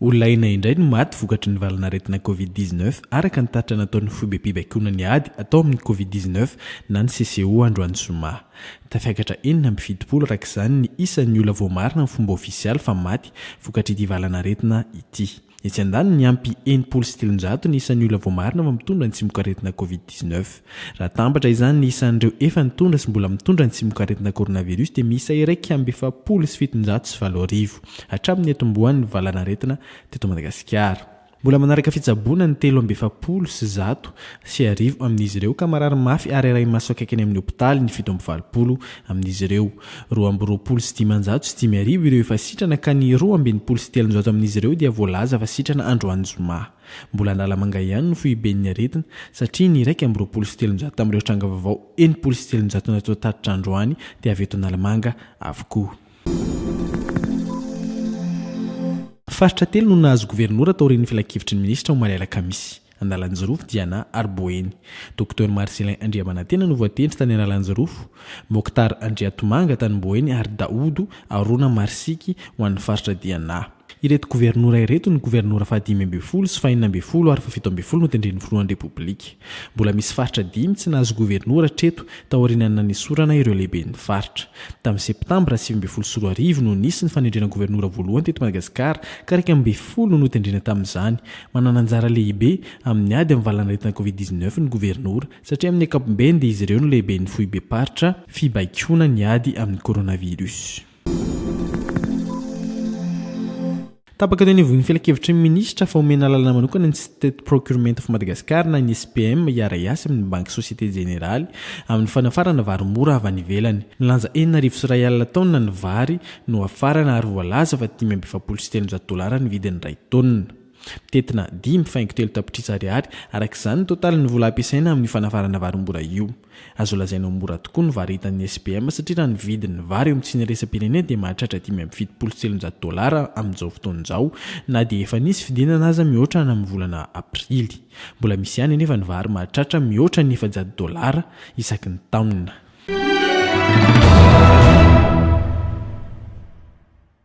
Olona enina indray no maty vokatry ny valanaretina Covid 19 araka ny tatitra nataon'ny foibem-pibaikoana ny ady atao amin'ny Covid 19 na ny CCO androany zoma. Tafiakatra 76 araka izany ny isan'ny olona voamarina amin'ny fomba ofisialy fa maty vokatr'ity valanaretina ity. Etsy andaniny, niampy 360 ny isan'ny olona voamarina fa mitondra ny tsimokaretina Covid 19. Raha atambatra izany ny isan'ireo efa nitondra sy mbola mitondra ny tsimokaretina coronavirus dia miisa 1741 hatramin'ny niatombohan'ny valanaretina teto Madagasikara. Mbola manaraka fitsaboana ny 1143 amin'izy ireo ka marary mafy ary arahi-maso akaiky any amin'ny hopitaly ny 87 amin'izy ireo. 522 ireo efa sitrana ka ny 362 amin'izy ireo dia voalaza fa sitrana androany zoma. Mbola Analamanga ihany no foiben'ny aretina satria ny 321 tamin'ireo tranga vaovao 360 natao tatitra androany dia avy eto Analamanga avokoa. Faritra telo no nahazo governora taorian'ny filankevitry ny minisitra omaly alakamisy. Analanjirofo, Diana ary Boeny. Docteur Marcellin Andriamanantena no voatendry tany Analanjirofo, Mokhtar Andriatomanga tany Boeny ary Daodo Arona Marsiky ho an'ny faritra Diana. Ireto governora ireto no governora faha-15 sy faha-16 ary faha-17 notendren'ny filohan'ny Repoblika. Mbola misy faritra dimy tsy nahazo governora hatreto taorian'ny nanesorana ireo lehiben'ny faritra. Tamin'ny septambra 2019 no nisy ny fanendrena governora voalohany teto Madagasikara ka 11 no notendrena tamin'izany. Manana anjara lehibe amin'ny ady amin'ny valanaretina Covid 19 ny governora satria amin'ny ankapobeny dia izy ireo no lehiben'ny foibem-paritra fibaikoana ny ady amin'ny coronavirus. Tapaka teo anivon'ny filankevitry ny minisitra fa omena alalana manokana ny State Procurement of Madagascar na ny SPM hiara-hiasa amin'ny banky Société Générale amin'ny fanafarana vary mora avy any ivelany. Milanja 1060 taonina ny vary no hafarana ary voalaza fa 345 dolara ny vidin'ny iray taonina. Mitentina dimy faingo telo tapitrisa ariary araka izany ny totalin'ny vola ampiasaina amin'io fanafarana vary mora io. Azo lazaina ho mora tokoa ny vary hitan'ny SPM satria raha ny vidin'ny vary eo amin'ny tsena iraisam-pirenena dia mahatratra 375 dolara amin'izao fotoana izao na dia efa nisy fidinana aza mihoatra any amin'ny volana aprily. Mbola misy ihany anefa ny vary mahatratra mihoatra ny 400 dolara isaky ny taonina.